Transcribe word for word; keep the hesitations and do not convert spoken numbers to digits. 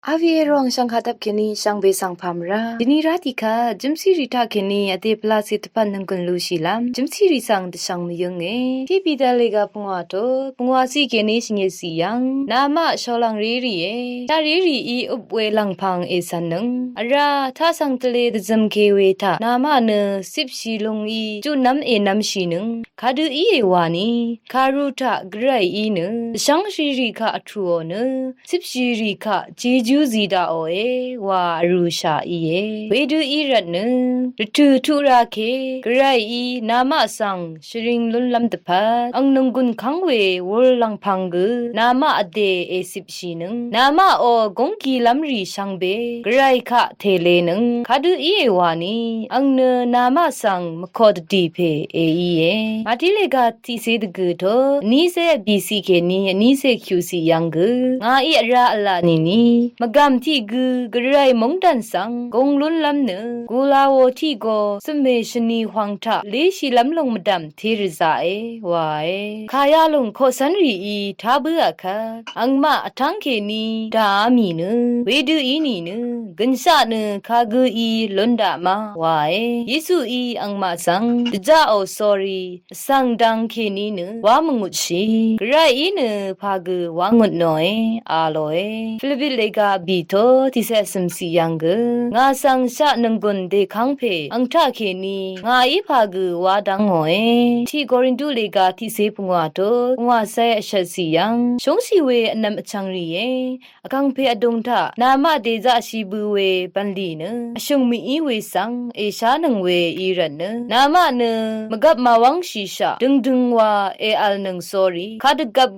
Aviero angshvng kadvp kèní shvngbe svng pamra. Dini rati ka, jimsiri taq kèní vdè pvlasi tvpvt nvnggùn lushilvm. Jimsiri svng dvshvng mvyønge. Tiq Piter lega pungwa to, pungwa si kèní shvngesi yang. Namaq sholang riri e. Taq riri i up we langpang e sannøng. Ara, taq svng tvle dvzøm ke we taq. Namaq nø, sipshi lung i, junvm e nvmshinøng. Kadø íe wani, karu taq gvray í nø, dvshv́ng shìrì kaq vtùò nø, cipshìrì kaq jejú zi daqòe, wa vrūshà íe. Wedø í rvt nø, rvtø̀ tuq ra ke, gvray í namaq svng, shvring lúnlv́m dvpvt, ang nònggùn kv́ng we, wur lv̀ngpv̄ng gø, namaq vdè ècipshìnøng, namaqò góng gilv́m rì shvngbe, gvray kaq tèlenøng, kadø íe wani, ang nø namaq svng, mvko dvdì pè èíe. Màtiq lega tiqcé dvgø̀ to, vnícé vbìciq kèní, vnícé kyuciq yv̀ng gø, ngàí vrá v̄la nìni, mvgàm tiq gø, gvray móngdàn svng, gong lúnlv́m nø, gulawo tiq go, cømè shvni hwang taq, léshìlv́m lung mvdv̀m, tèrvzaqe, wae. Kayalùng koqcv́nrìí, tá bǿà kvt, angmaq vtv́ng kèní, dàá mì nø, wedø í nìnø, gø̀nshaq nø, kagø í, lún daq ma, wae. Yesuí, angmaq svng, dvjaqò sori, vsvng dang kèní nø, wá mvngutshi. Gvray í nø, pà gø, wá ngut nòe, a lòe. Pilipit lega bì to, tiqcé vcø̀mciq yv̀ng gø. Ngà svng shaq nònggùn dèkv́ng pè, ang taq kèní, ngàí pà gø, wá dv́ngòe. Tiq Korintu lega tiqcé pungwà to, pungwà cé vshvtciq yv̀ng. Shóngshì we vnvm vchvng rìe. Vkàngpè vdùng taq, namaq dèzaqshi bø we bv̀nlì nø, vshø̀ng mv-í we svng, èshánøng we í rvt nø, namaq nø, mvgvp màwv́ngshìshaq, døngdøng wa, èv̀lnøng sórí, kadvgvp